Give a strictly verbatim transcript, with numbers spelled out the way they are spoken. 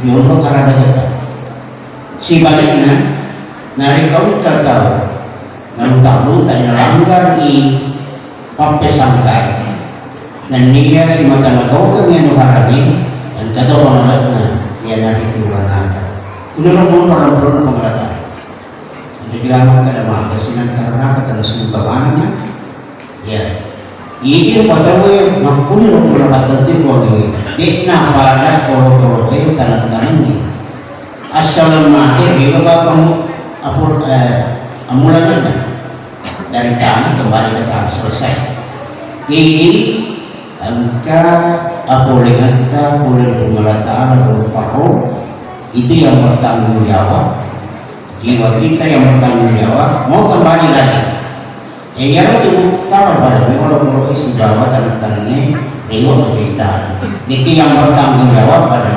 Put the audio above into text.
monro aradagata. Sibalikna, narekko engka tau naluta-lutai nalanggari pappesangkai, nenniya simata nagaukengngi anu harami, engka to pamalekna, iyanaritu ulangaga. Kuniro monro ramprona Puang Allah Ta'ala. Nabilang makkeda, "Maka sinang karena kata suka manenna." Ya. Idi rupa tauwe makkuniro pura pattentu Puangnge. De'na pada koro-koroe taneng-tanengnge. Assaleng mate riwa bapang apur, eh, ammulangenna. Dari tanah kembali ke tanah, selesai. Idi engka apolengatta pole ri Puang Allah Ta'ala berupa roh, itu yang bertanggung jawab. Jiwa kita yang bertanggung jawab mau kembali lagi. Eh, iyaro tu tawar pada memang lo sibawa taneng-tanengnge riwa bercerita. Jadi yang bertanggung jawab adalah